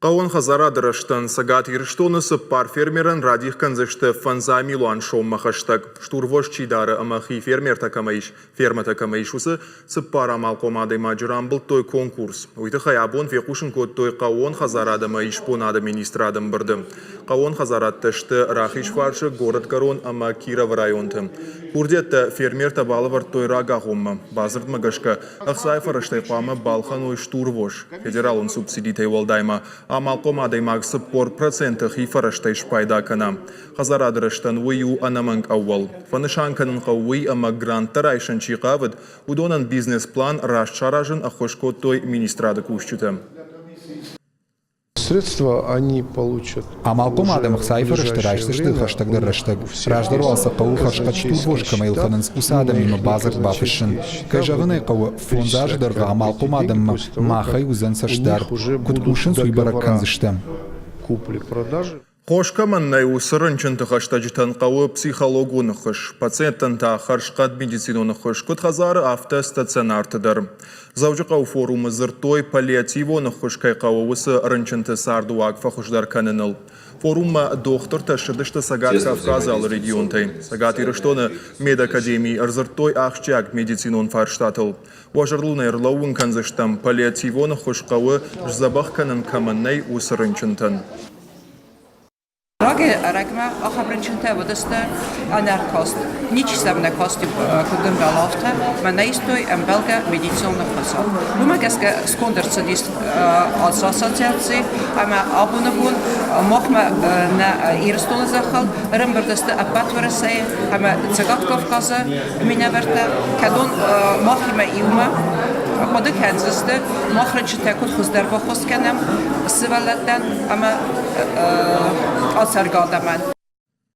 Хъӕууон хӕдзарады рӕзтӕн Цӕгат Ирыстоны цыппар фермерӕн радих кӕндзысты фӕндзай милуан соммӕ хӕстӕг. Стурвос чи дары ӕмӕ хи фермертӕ кӕмӕ ис, фермӕтӕ кӕмӕ ис, уыцы цыппар амалхъом адӕймаджы рамбылдтой конкурс. Уый тыххӕй абон фехъусын кодтой хъӕууон хӕдзарад ӕмӕ исбонады министрады ӕмбырды. Хъӕууон хӕдзарадтӕ сты Рахизфарсы, Горӕтгӕрон ӕмӕ Кировы районты. Курдиӕттӕ фермертӕ балӕвӕрдтой рагагъоммӕ. Бадзырдмӕ гӕсгӕ Ӕхцайы фӕрӕзтӕй хъуамӕ балхӕной стурвос. Федералон субсидитӕй уӕлдай ма амалхъом адӕймаг 40% хи фӕрӕзтӕй спайда кӕна. Хӕдзарады рӕзтӕн уый у ӕнӕмӕнг ӕууӕл. Фӕнысан кӕнын хъӕуы уый, ӕмӕ гранттӕ райсын чи хъавыд, уыдонӕн бизнес-план раст саразын ӕххуыс кодтой министрады кусджытӕ. Средства они получат. Амалхъом адӕм ӕхцайы фӕрӕзтӕ райсдзысты хӕстӕгдӕр рӕстӕг. Раздӕр уал сӕ хъӕуы хӕрзхъӕд стурвос кӕмӕй ӕлхӕнынц, уыцы адӕмимӕ бадзырд бафыссын. Кӕй зӕгъын ӕй хъӕуы, фондз азы дӕргъы амалхъом адӕммӕ махӕй уыдзӕн цӕстдард. Куыд кусынц, уый бӕрӕг кӕндзыстӕм. Купли-продажи. Хос кӕмӕн нӕй, уыцы рынчынты хӕстӕджытӕн хъӕуы психологон ӕххуыс, пациенттӕн та хӕрзхъӕд медицинон ӕххуыс куыд хӕдзары, афтӕ стационарты дӕр. Дзӕуджыхъӕуы форумы дзырдтой, паллиативон ӕххуыс кӕй хъӕуы, уыцы рынчынты цардыуаг фӕхуыздӕр кӕныныл. Форуммӕ дохтыртӕ ссыдысты Цӕгат Кавказы алы регионтӕй. Цӕгат Ирыстоны медакадемийы ӕрдзырдтой ахсджиаг медицинон фарстатыл. Уӕ зӕрдыл нӕ ӕрлӕууын кӕндзыстӕм, паллиативон ӕххуыс хъӕуы сдзӕбӕх кӕнын кӕмӕн нӕй, уыцы рынчынтӕн. Рагӕй ӕрӕгмӕ ахӕм рынчынтӕ уыдысты ӕнӕркаст. Ничи сӕм нӕ касти, куыд ӕмбӕлы, афтӕ. Мӕнӕ истой ӕмбӕлгӕ медицинон ӕххуысад. Уымӕ гӕсгӕ сконд ӕрцыдис ацы ассоциаци ӕмӕ абоны бон махмӕ нӕ Ирыстоны зӕххыл ӕрӕмбырд сты ӕппӕт Уӕрӕсейы ӕмӕ Цӕгат Кавказы минӕвӕрттӕ, кӕдон махимӕ иумӕ хъуыды кӕндзысты, мах рынчынтӕ куыд хуыздӕр баххуыс кӕнӕм сывӕллӕттӕн ӕмӕ ацӕргӕ адӕмӕн.